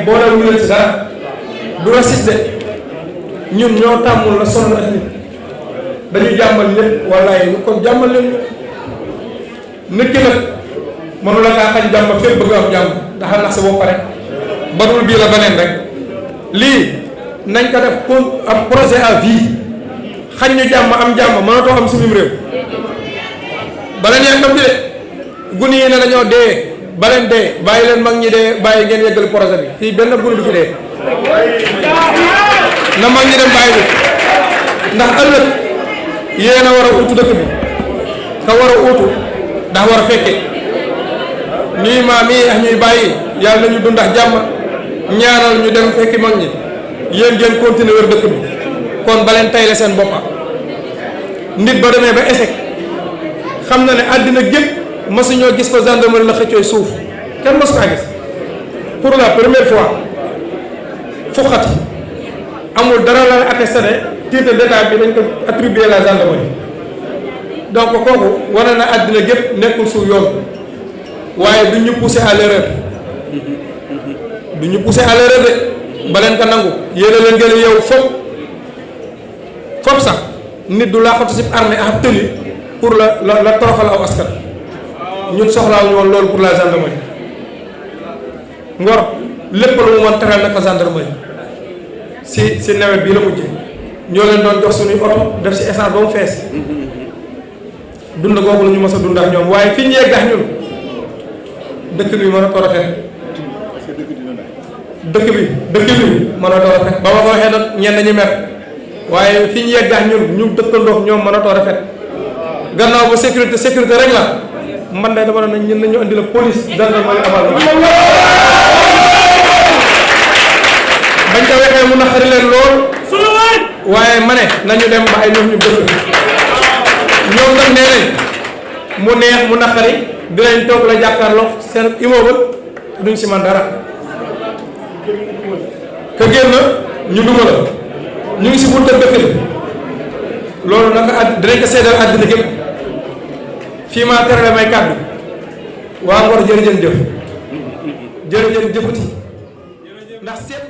booleel ñu leen ci dara du raciste ñun ñoo tàmmul la sonn ak nit dañu jàmmal ñëpp wallaay kon jàmmal leen nit ki nag mënu la kaa xañ jàmm fépp bëgg am jàmm daxal nax sa bopp rek barul bii la beneen rek lii nañ ko def pour am projet à vie xañ ñu jàmm am jàmm mënatoo am suñu réew baleen yàggam di de guni yi ne dañoo dee baleen dee bàyyi leen mag ñi dee bàyyi ngeen yeggal projet bi fii benn guni du fi dee na mag ñi dem bàyyi bi ndax ëllëg yéen a war a uutu dëkk bi te war a uutu ndax war a fekke ñuy maam yi ak ñuy bàyyi yàlla nañu dund ak jàmm ñaanal ñu dem fekki mag ñi yéen ngeen continuer wër dëkk bi kon baleen tayle seen boppa nit ba demee ba échec xam na ne àddina gépp mësuñoo gis ko gendarmerie la xëccooy suuf kenn mësu kaa gis pour la première fois fuxati amul dara la attesté ne titre d'état bi dañ ko attribué la gendarmerie donc kooku wane na àddina gépp nekkul suuf yoon waaye du ñu poussé à l'erreur du ñu poussé à l'erreur de ba leen ko nangu yéen a leen gën a yow fop sax nit du laaxatu si armée ak tëli pour la toroxal aw askan ñun soxlaaw ñu woon loolu pour la gendarmerie Ngor lépp lu mu mën teral na ko gendarmerie si nawet bii la mujjee ñoo leen doon jox suñuy oto def si essence ba mu fees dund googu la ñu mës a dund ak ñoom waaye fi ñu yegg ak ñun dëkk bi mën a ko rafet dëkk bi mën a ko rafet ba ma ko waxee nag ñenn ñi mer waaye fi ñu yegg ak ñu dëkkandoo ñoom mën a ko rafet gannaaw ba sécurité rek la man de dama ne ñun nañu andi la police gendarmerie amal bañ ko waxee mu naqari leen lool waaye ma ne nañu dem ba ay ñoom ñu dëkk ñoom nag nee nañ mu neex mu naqari dinañ toog la jàkkaarloo seen immeuble duñ si man dara ka génn ñu duma la ñu ngi si bunta dëkk bi loolu naka dinañ ko seedal àddina gépp fii maa terale may kàddu waa Ngor jërëjëf jëf jërëjëf jëfuti ndax seet